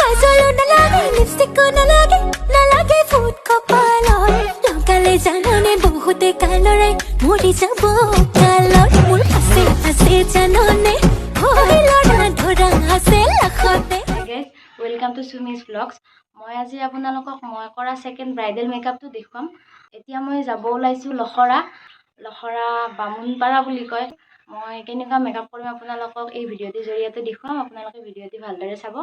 কাজলো নালাগে, লিপষ্টিকো নালাগে, নালাগে ফুট কপালত। লগালে জাননে বহুতে কালৰে মৰি যাব কালত। মোৰ আছে আছে জাননে ভয় লৰা ধৰা আছে লাখতে। Hi guys, welcome to Sumi's Vlogs. মই আজি আপোনালোকক মই কৰা ছেকেণ্ড ব্ৰাইডেল মেকআপটো দেখুৱাম। এতিয়া মই যাব ওলাইছোঁ লখৰা, লখৰা বামুণপাৰা বুলি কয়। মই কেনেকুৱা মেকআপ কৰিম আপোনালোকক এই ভিডিঅ'টিৰ জৰিয়তে দেখুৱাম। আপোনালোকে ভিডিঅ'টি ভালদৰে চাব।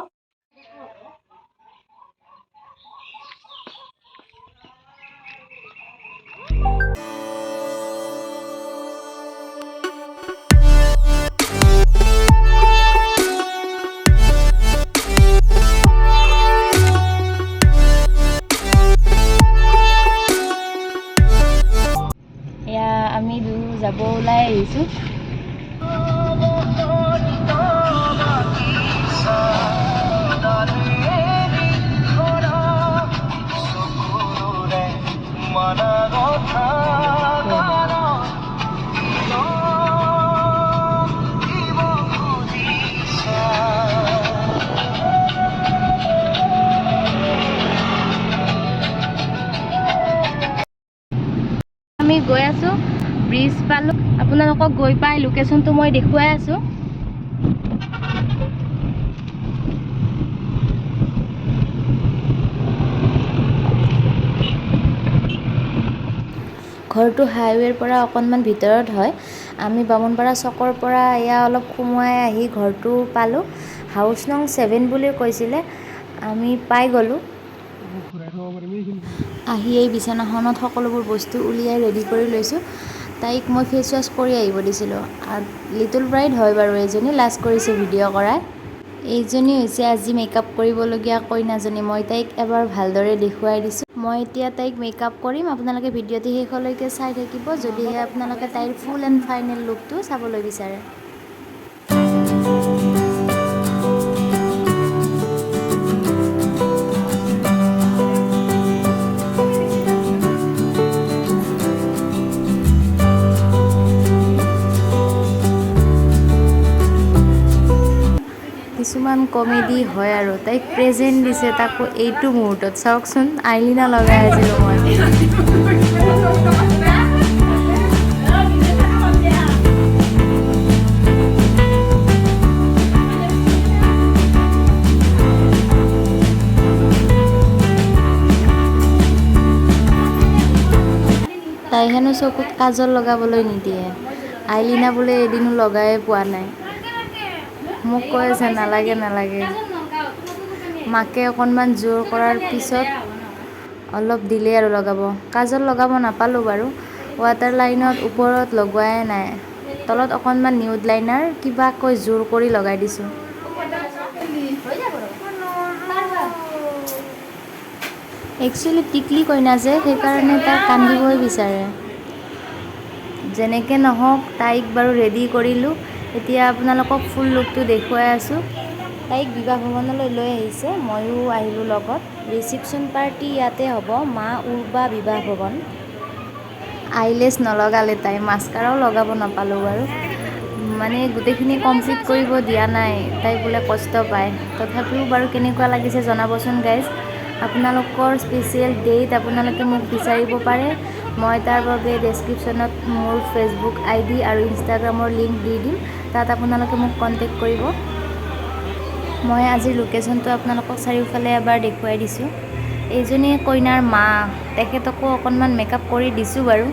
এয়া আমি দুয়ো যাব ওলাই আহিছোঁ। আমি গৈ আছোঁ, ব্ৰিজ পালোঁ। আপোনালোকক গৈ পাই লোকেশ্যনটো মই দেখুৱাই আছোঁ। ঘৰটো হাইৱেৰ পৰা অকণমান ভিতৰত হয়। আমি বামুণপাৰা চকৰ পৰা এয়া অলপ সোমোৱাই আহি ঘৰটো পালোঁ। হাউচ নং 7 বুলি কৈছিলে, আমি পাই গ'লোঁ। আহি এই বিচনাখনত সকলোবোৰ বস্তু উলিয়াই ৰেডি কৰি লৈছোঁ। তাইক মই ফেচ ৱাছ কৰি আহিব দিছিলোঁ। লিটল ব্ৰাইড হয় বাৰু এইজনী, লাজ কৰিছে ভিডিঅ' কৰাই। এইজনী হৈছে আজি মেকআপ কৰিবলগীয়া কইনাজনী। মই তাইক এবাৰ ভালদৰে দেখুৱাই দিছোঁ। মই এতিয়া তাইক মেকআপ কৰিম। আপোনালোকে ভিডিঅ'টি শেষলৈকে চাই থাকিব, যদিহে আপোনালোকে তাইৰ ফুল এণ্ড ফাইনেল লুকটো চাবলৈ বিচাৰে। কিছুমান কমেডি হয় আৰু তাইক প্ৰেজেণ্ট দিছে, তাকো এইটো মুহূৰ্তত। চাওকচোন, আইলিনা লগাই আছিলোঁ মই। তাই হেনো চকুত কাজল লগাবলৈ নিদিয়ে, আইলিনা বোলে এদিনো লগায়ে পোৱা নাই। মোক কৈ আছে নালাগে নালাগে। মাকে অকণমান জোৰ কৰাৰ পিছত অলপ দিলেই আৰু লগাব। কাজল লগাব নাপালোঁ বাৰু, ৱাটাৰ লাইনত ওপৰত লগোৱাই নাই, তলত অকণমান নিউড লাইনাৰ কিবাকৈ জোৰ কৰি লগাই দিছোঁ। একচুৱেলি টিকলি কইনা যে, সেইকাৰণে তাই কান্দিবই বিচাৰে। যেনেকৈ নহওক তাইক বাৰু ৰেডি কৰিলোঁ। এতিয়া আপোনালোকক ফুল লুকটো দেখুৱাই আছোঁ। তাইক বিবাহ ভৱনলৈ লৈ আহিছে, ময়ো আহিলোঁ লগত। ৰিচিপশ্যন পাৰ্টি ইয়াতে হ'ব, মা উৰ্বা বিবাহ ভৱন। আইলেছ নলগালে তাই, মাস্কাৰাও লগাব নাপালোঁ বাৰু। মানে গোটেইখিনি কমপ্লিট কৰিব দিয়া নাই, তাই বোলে কষ্ট পায়। তথাপিও বাৰু কেনেকুৱা লাগিছে জনাবচোন গাইজ। আপোনালোকৰ স্পেচিয়েল ডেট আপোনালোকে মোক বিচাৰিব পাৰে। মই তাৰ বাবে ডেছক্ৰিপশ্যনত মোৰ ফেচবুক আইডি আৰু ইনষ্টাগ্ৰামৰ লিংক দি দিম, তাত আপোনালোকে মোক কণ্টেক্ট কৰিব। মই আজিৰ লোকেশ্যনটো আপোনালোকক চাৰিওফালে এবাৰ দেখুৱাই দিছোঁ। এইজনী কইনাৰ মা, তেখেতকো অকণমান মেকআপ কৰি দিছোঁ বাৰু।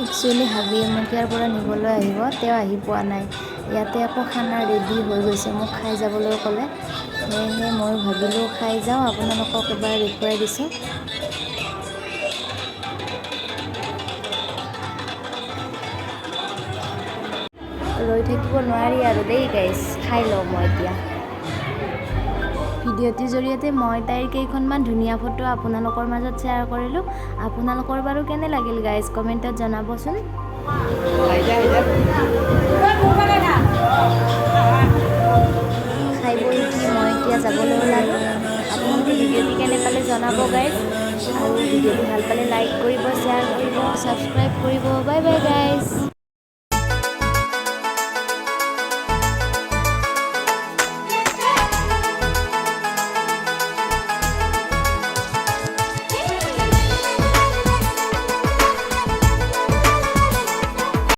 একচুৱেলি হাবি আমুকীয়াৰ পৰা নিবলৈ আহিব, তেওঁ আহি পোৱা নাই। ইয়াতে আকৌ খানা ৰেডি হৈ গৈছে, মোক খাই যাবলৈ ক'লে। সেয়েহে মই ভাবিলোঁ খাই যাওঁ, আপোনালোকক এবাৰ দেখুৱাই দিছোঁ। ৰৈ থাকিব নোৱাৰি আৰু দেই গাইজ, খাই লওঁ মই এতিয়া। ভিডিঅ'টিৰ জৰিয়তে মই তাইৰ কেইখনমান ধুনীয়া ফটো আপোনালোকৰ মাজত শ্বেয়াৰ কৰিলোঁ। আপোনালোকৰ বাৰু কেনে লাগিল গাইজ, কমেণ্টত জনাবচোন। খাই বৈ উঠি মই এতিয়া যাবলৈ ওলালোঁ। আপোনালোকে ভিডিঅ'টি কেনে পালে জনাব গাইজ আৰু ভিডিঅ'টো ভাল পালে লাইক কৰিব, শ্বেয়াৰ কৰিব, ছাবস্ক্ৰাইব কৰিব। Bye bye guys.